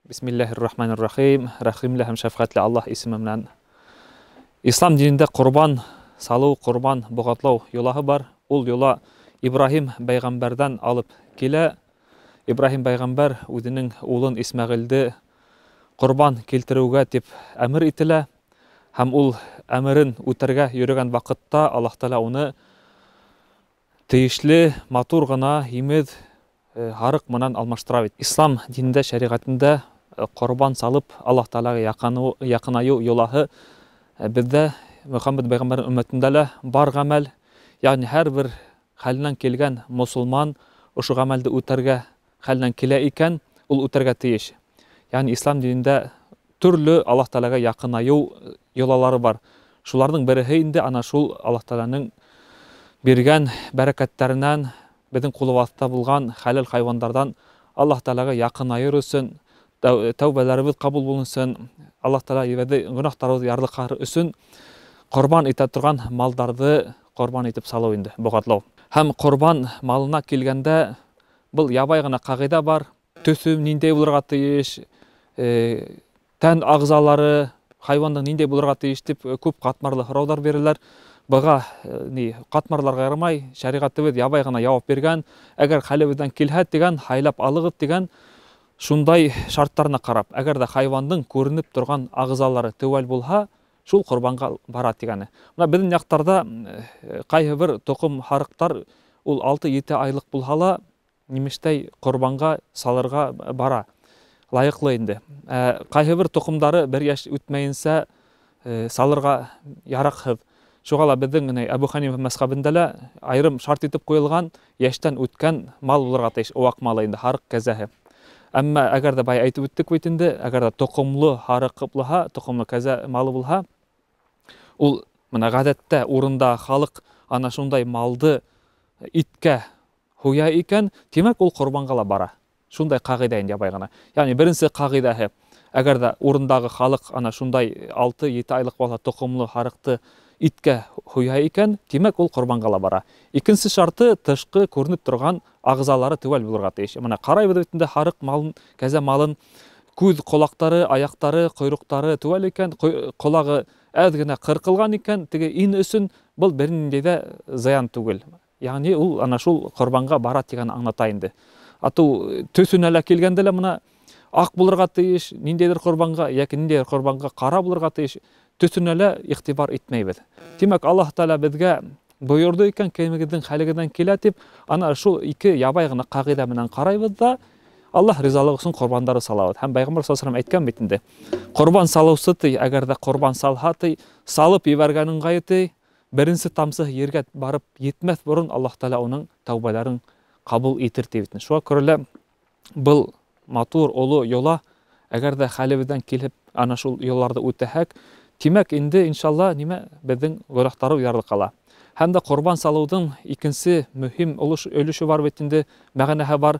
Бисмиллахир-рахманир-рахим. Рәхимле һәм шәфҡәтле Аллаһ исеме менән. Ислам динендә ҡорбан салыу, ҡорбан боғатлау йолаһы бар. Ул йола Ибраһим пәйғәмбәрҙән алып килә. Ибраһим пәйғәмбәр үҙенең улын Исмәғилде ҡорбан килтереүгә тип әмер ителә. Һәм ул әмерен үтәргә йөрөгән ваҡытта Аллаһ Тәғәлә уны тейешле матур ғына һимеҙ һарыҡ менән алмаштыра бит. Ислам динендә, шәриғәтендә ҡорбан салып Аллаһ Тәғәләгә яҡынайыу йолаһы беҙҙә Мөхәммәд пәйғәмбәрҙең өммәтендә лә бар ғәмәл. Ягъни һәр бер хәленән килгән мосолман ошо ғәмәлде үтәргә хәленән килә икән, ул үтәргә тейеш. Ягъни ислам динендә төрлө Аллаһ Тәғәләгә яҡынайыу йолалары бар. Шуларҙың береһе инде ана шул Аллаһ Тәғәләнең биргән бәрәкәттәренән, беҙҙең ҡулыбыҙҙа булған хәләл хайуандарҙан Аллаһ Тәғәләгә яҡынайыр өсөн, тәүбәләребеҙ ҡабул булһын өсөн, Аллаһ Тәғәлә беҙҙе гонаһтарыбыҙ ярлыҡар өсөн ҡорбан итә торған малдарҙы ҡорбан итеп салыу инде, боғатлау. Һәм ҡорбан малына килгәндә был ябай ғына ҡағиҙә бар. Төҫө ниндәй булырға тейеш, тән ағзалары хайуандың ниндәй булырға тейеш тип күп ҡатмарлы һорауҙар бирәләр. Быға ни ҡатмарларға ярамай, шәриғәтебеҙ ябай ғына яуап биргән. Әгәр хәлебеҙҙән килһә тигән, һайлап алығыҙ тигән, шундай шарттарына ҡарап, әгәр ҙә хайуандың күренеп торған ағзалары теүәл булһа, шул ҡорбанға бара тигәне. Бына беҙҙең яҡтарҙа ҡайһы бер тоҡом һарыҡтар ул алты-ете айлыҡ булһа ла, нимештәй ҡорбанға салырға бара. Лайыҡлы инде. Ҡайһы бер тоҡомдары бер йәш үтмәйенсә салырға яраҡһыҙ. Шуға ла беҙҙең генә Әбү Хәнифә мәзхәбендә лә айырым шарт итеп ҡуйылған йәштән үткән мал булырға тейеш, оуаҡ малы инде, һарыҡ кәзәһе. Әммә әгәр ҙә бай әйтеп үттек бит инде, әгәр ҙә тоҡомло һарыҡ булһа, тоҡомло кәзә малы булһа, ул бына ғәҙәттә урында халыҡ ана шундай малды иткә һуя икән, тимәк ул ҡорбанға ла бара. Шундай ҡағиҙә инде ябай ғына. Ягъни беренсе ҡағиҙәһе, әгәр ҙә урындағы халыҡ ана шундай алты-ете айлыҡ бала тоҡомло һарыҡты иткә һуя икән, тимәк ул ҡорбанға ла бара. Икенсе шарты, тышҡы күренеп торған ағзалары теүәл булырға тейеш. Бына ҡарайбыҙ бит инде һарыҡ малын, кәзә малын, күҙ, ҡолаҡтары, аяҡтары, ҡойроҡтары теүәл икән, ҡолағы әҙ генә ҡырҡылған икән, теге ин өсөн был бер ниндәй ҙә зыян түгел. Ягъни ул ана шул ҡорбанға бара тигән аңлата инде. Атыу төҫөнә лә килгәндә лә бына аҡ булырға тейеш, ниндәйҙер ҡорбанға йәки ниндәйҙер ҡорбанға ҡара булырға тейеш, төҫөнә лә иғтибар итмәйбеҙ. Тимәк, Аллаһ Тәғәлә беҙгә бойорҙо икән, кемегеҙҙең хәлегеҙҙән килә тип, ана шул ике ябай ғына ҡағиҙә менән ҡарайбыҙ ҙа, Аллаһ ризалығы өсөн ҡорбандары салабыҙ. Һәм Пәйғәмбәр саллаллаһу алейһи ва сәлләм әйткән бит инде, ҡорбан салыусы ти, әгәр ҙә ҡорбан салһа ти, салып ебәргәнен ыңғайы ти, беренсе тамсы ергә барып етмәҫ борон Аллаһ Тәғәлә уның тәүбәләрен ҡабул итер ти бит. Шуға күрә лә был матур оло йола, әгәр ҙә хәлебеҙҙән килеп ана шул йолаларҙы үтәһәк, тимәк инде иншалла нимә беҙҙең гонаһтары ярлыҡала. Һәм дә ҡорбан салыуҙың икенсе мөһим өлөшө бар бит инде, мәғәнәһе бар.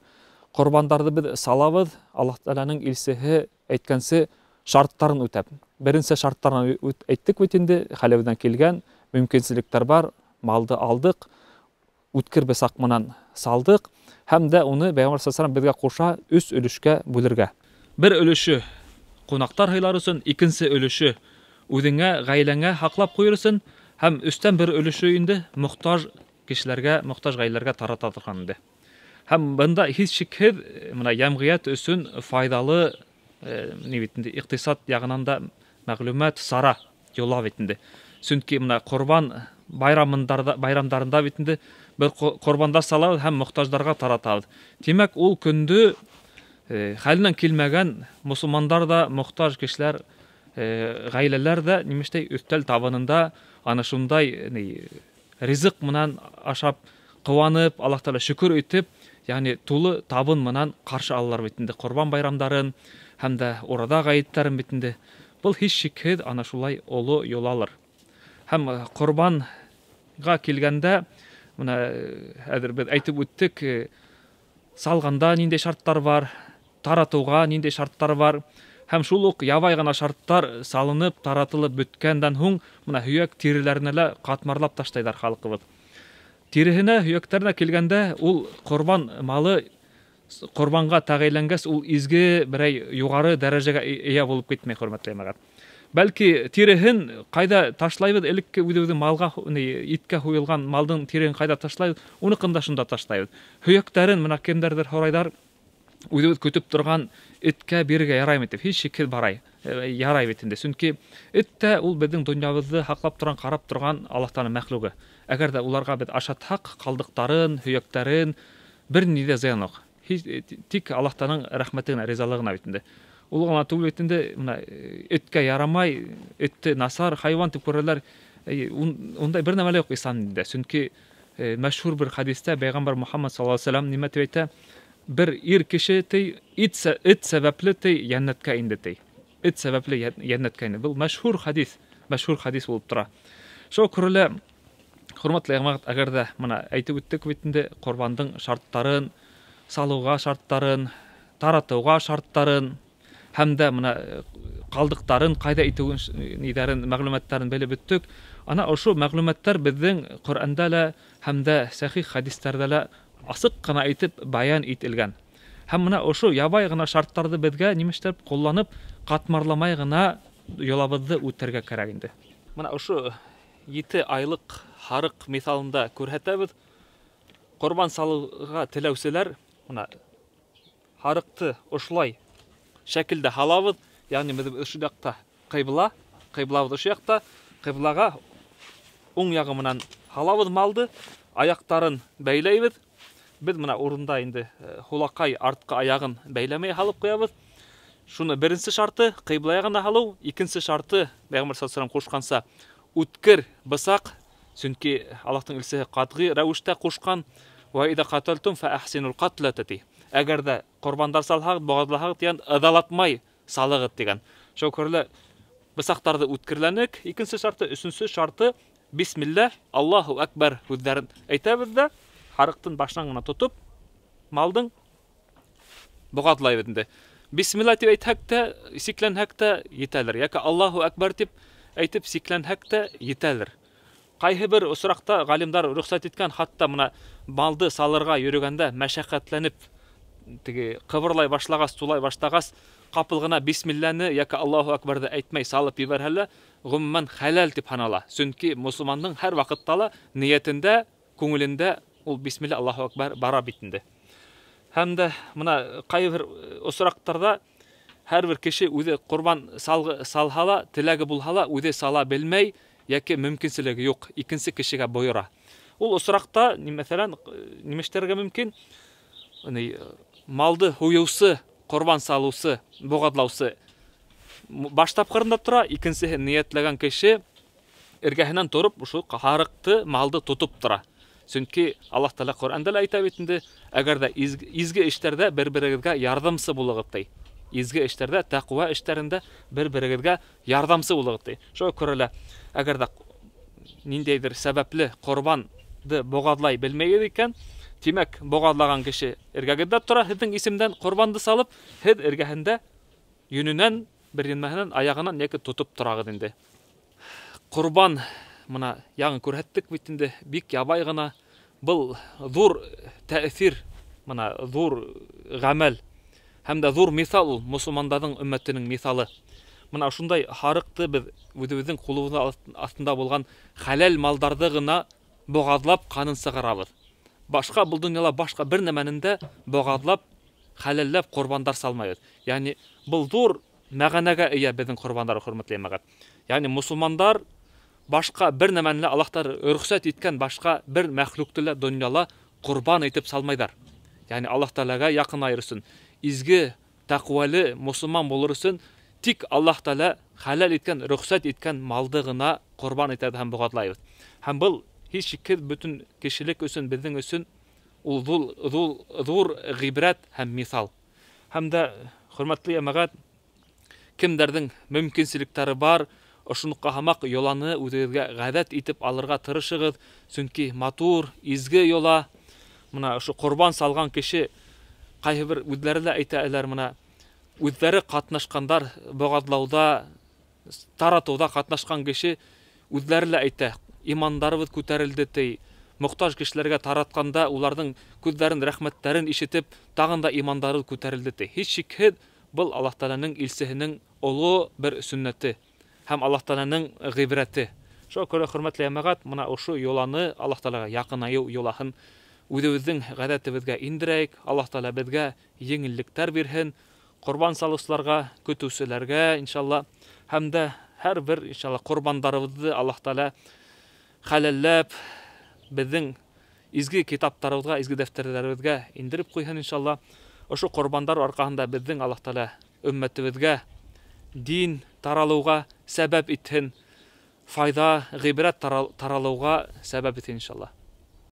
Ҡорбандарҙы беҙ салабыҙ, Аллаһ Тәғәләнең илсеһе әйткәнсе шарттарын үтәп. Беренсе шарттарын әйттек бит инде, хәлебеҙҙән килгән мөмкинселектәр бар, малды алдыҡ, үткер бысаҡ менән салдыҡ, һәм дә уны Пәйғәмбәр саллаллаһу алейһи ва сәлләм беҙгә ҡуша өс өлөшкә бүлергә. Бер өлөшө ҡунаҡтар һыйлар өсөн, икенсе өлөшө үҙеңә, ғаиләңә һаҡлап ҡуйыр өсөн, һәм өстән бер өлөшө инде мохтаж кешеләргә, мохтаж ғаиләләргә тарата торған инде. Һәм бында һис шикһеҙ бына йәмғиәт өсөн файҙалы ни бит инде, иҡтисад яғынан да мәғлүмәт сара юла бит инде. Сөнки бына ҡорбан байрамдарында бит инде бер ҡорбандар салабыҙ һәм мохтаждарға таратабыҙ. Тимәк, ул көндө хәленән килмәгән мосолмандар да, мохтаж кешеләр, ғаиләләр дә нимештәй өҫтәл табынында ана шундай ни ризыҡ менән ашап, ҡыуанып, Аллаһ Тәғәлә шөкөр итеп, ягъни тулы табын менән ҡаршы алалар бит инде ҡорбан байрамдарын һәм дә ураҙа ғәйеттәрен бит инде. Был һис шикһеҙ ана шулай оло йолалыр. Һәм ҡорбанға килгәндә, бына хәҙер беҙ әйтеп үттек, салғанда ниндәй шарттар бар, таратыуға ниндәй шарттар бар. Һәм шул уҡ ябай ғына шарттар салынып, таратылып бөткәндән һуң, бына һөйәк тиреләренә лә ҡатмарлап ташлайҙар халҡыбыҙ. Тиреһенә, һөйәктәренә килгәндә, ул ҡорбан малы ҡорбанға тәғәйенләнгәс ул изге берәй юғары дәрәжәгә эйә булып китмәй, хөрмәтле йәмәғәт. Бәлки тиреһен ҡайҙа ташлайбыҙ, элекке үҙебеҙҙең малға, иткә һуйылған малдың тиреһен ҡайҙа ташлайбыҙ, уныҡын да шунда ташлайбыҙ. Һөйәктәрен мына кемдәрҙер һорайҙар, үҙебеҙ көтөп торған эткә бирергә яраймы тип, һис шикһеҙ барай, ярай бит инде. Сөнки эт тә ул беҙҙең донъябыҙҙы һаҡлап торған, ҡарап торған Аллаһ Тәғәләнең мәхлүге. Әгәр ҙә уларға беҙ ашатһаҡ, ҡалдыҡтарын, һөйәктәрен, бер ни ҙә зыян юҡ. Һис, тик Аллаһ Тәғәләнең рәхмәте генә, ризалығы ғына бит инде. Ул ғына түгел бит инде, мына эткә ярамай, этте насар хайуан тип күрәләр. Ундай бер нәмә лә юҡ ислам динендә. Сөнки мәшһүр бер хәдистә Пәйғәмбәр Мөхәммәд саллаллаһу алейһи ва сәлләм нимә тип әйтә? Бер ир кеше ти эт сәбәпле ти йәннәткә инде ти. Эт сәбәпле йәннәткә инде. Был мәшһүр хәдис, мәшһүр хәдис булып тора. Шуға күрә лә, хөрмәтле йәмәғәт, әгәр ҙә мына әйтеп үттек бит инде ҡорбандың шарттарын, салыуға шарттарын, таратыуға шарттарын, һәм дә мына ҡалдыҡтарын ҡайҙа итеүен, ниҙәрен, мәғлүмәттәрен белеп бөттөк. Ана ошо мәғлүмәттәр беҙҙең Ҡөрьәндә лә һәм дә сәхих хәдистәрҙә лә асыҡ ҡына итеп баян ителгән. Һәм мына ошо ябай ғына шарттарҙы беҙгә нимәштәп ҡулланып, ҡатмарламай ғына йолабыҙҙы үтәргә кәрәк инде. Мына ошо 7 айлыҡ һарыҡ миҫалында күрһәтәбеҙ. Ҡорбан салыуға теләүселәр мына һарыҡты ошолай шәкелдә һалабыҙ, ягъни беҙ ошо яҡта ҡыйбла, ҡыйблабыҙ ошо яҡта, ҡыйблаға уң яғы менән һалабыҙ малды, аяҡтарын бәйләйбеҙ. Беҙ мына урында инде һулаҡай артҡы аяғын бәйләмәй һалып ҡуябыҙ. Шуны беренсе шарты ҡыйбла яғына һалыу, икенсе шарты Пәйғәмбәр саллаллаһу алейһи ва сәлләм ҡушҡанса үткер бысаҡ, сөнки Аллаһтың илсеһе ҡәтғи рәүештә ҡушҡан, ва иҙа ҡаталтум фа ахсинул ҡатла ти. Әгәр ҙә ҡорбандар салһағыҙ, боғаҙлаһағыҙ тигән, ыҙалатмай салығыҙ тигән. Шуға күрә лә бысаҡтарҙы үткерләнек. Икенсе шарты, өсөнсө шарты бисмилла, Аллаһу акбар һүҙҙәрен әйтәбеҙ ҙә, һарыҡтың башынан ғына тотоп, малдың боғаҙлайбыҙ инде. Бисмилла тип әйтһәк тә, сикләнһәк тә етәлер. Йәки Аллаһу акбар тип әйтеп сикләнһәк тә етәлер. Ҡайһы бер осраҡта ғалимдар рөхсәт иткән, хатта мына малды салырға йөрөгәндә мәшәҡәтләнеп, теге ҡыбырлай башлағас, тулай башлағас, ҡапыл ғына бисмилләне йәки Аллаһу акбарҙы әйтмәй салып ебәрһә лә, ғөмүмән хәләл тип һанала. Сөнки мосолмандың һәр ваҡытта ла ниәтендә, күңелендә ул бисмилла, Аллаһу акбар бара бит инде. Һәм дә мына ҡайһы бер осраҡтарҙа һәр бер кеше үҙе ҡорбан салһа ла, теләге булһа ла, үҙе сала белмәй йәки мөмкинселеге юҡ, икенсе кешегә бойора. Ул осраҡта, мәҫәлән, нимә эшләргә мөмкин? Малды һуйыусы, ҡорбан салыусы, боғаҙлаусы баш тапҡырында тора, икенсеһе ниәтләгән кеше эргәһенән тороп, ошо һарыҡты, малды тотоп тора. Сөнки Аллаһ Тәғәлә Ҡөрьәндә лә әйтә бит инде, әгәр ҙә изге эштәрҙә бер-берегеҙгә ярҙамсы булығыҙ ти. Изге эштәрҙә, тәҡүә эштәрендә бер-берегеҙгә ярҙамсы булығыҙ ти. Шуға күрә лә, әгәр ҙә ниндәйҙер сәбәпле ҡорбанды боғаҙлай белмәйегеҙ икән, тимәк, боғаҙлаған кеше эргәгеҙҙә тора, һеҙҙең исемдән ҡорбанды салып, һеҙ эргәһендә йөнөнән, бер йөнмәһенән, аяғынан йәки тотоп торағыҙ инде. Ҡорбан мына яңы күрһәттек бит инде, бик ябай ғына. Был ҙур тәьҫир, мына ҙур ғәмәл һәм дә ҙур миҫал ул, мосолмандарҙың өммәтенең миҫалы. Мына ошондай һарыҡты беҙ үҙебеҙҙең ҡулыбыҙ аҫтында булған хәләл малдарҙы ғына боғаҙлап ҡанын сығарабыҙ. Башҡа был донъяла башҡа бер нәмәнен дә боғаҙлап, хәләлләп ҡорбандар салмайбыҙ. Ягъни был ҙур мәғәнәгә эйә беҙҙең ҡорбандар, хөрмәтле йәмәғәт. Ягъни мосолмандар башҡа бер нәмәне лә Аллаһ Тәғәлә рөхсәт иткән башҡа бер мәхлүкте лә донъяла ҡорбан итеп салмайҙар. Ягъни Аллаһ Тәғәләгә яҡынайыр өсөн, изге, тәҡүәле мосолман булыр өсөн тик Аллаһ Тәғәлә хәләл иткән, рөхсәт иткән малды ғына ҡорбан итәбеҙ һәм боғаҙлайбыҙ. Һәм был һис шикһеҙ бөтөн кешелек өсөн, беҙҙең өсөн ул ҙур ғибрәт һәм миҫал. Һәм дә, хөрмәтле йәмәғәт, кемдәрҙең мөмкинселектәре бар, ошоноҡҡа һамаҡ йоланы үҙегеҙгә ғәҙәт итеп алырға тырышығыҙ, сөнки матур, изге йола. Мына ошо ҡорбан салған кеше ҡайһы бер үҙҙәре лә әйтәләр, мына үҙҙәре ҡатнашҡандар боғаҙлауҙа, таратыуҙа ҡатнашҡан кеше үҙҙәре лә әйтә, имандарыбыҙ күтәрелде ти, Мохтаж кешеләргә таратҡанда уларҙың күҙҙәрен, рәхмәттәрен ишетеп, тағын да имандары күтәрелде ти. Һис шикһеҙ, был Аллаһ Тәғәләнең илсеһенең оло бер сөннәте һәм Аллаһ Тәғәләнең ғибрәте. Шуға күрә, хөрмәтле йәмәғәт, мына ошо йоланы, Аллаһ Тәғәләгә яҡынайыу йолаһын үҙебеҙҙең ғәҙәтебеҙгә индерәйек. Аллаһ Тәғәлә беҙгә еңеллектәр бирһен, ҡорбан салыусыларға, көтөүселәргә, иншалла, һәм дә һәр бер, иншалла, ҡорбандарыбыҙҙы Аллаһ Тәғәлә хәләлләп, беҙҙең изге китаптарыбыҙға, изге дәфтәрҙәребеҙгә индереп ҡуйһын, иншалла. Ошо ҡорбандар арҡаһында беҙҙең Аллаһ Тәғәлә өммәтебеҙгә дин таралыуға сәбәп итһен, файҙа, ғибрәт таралыуға сәбәп итһен, иншалла.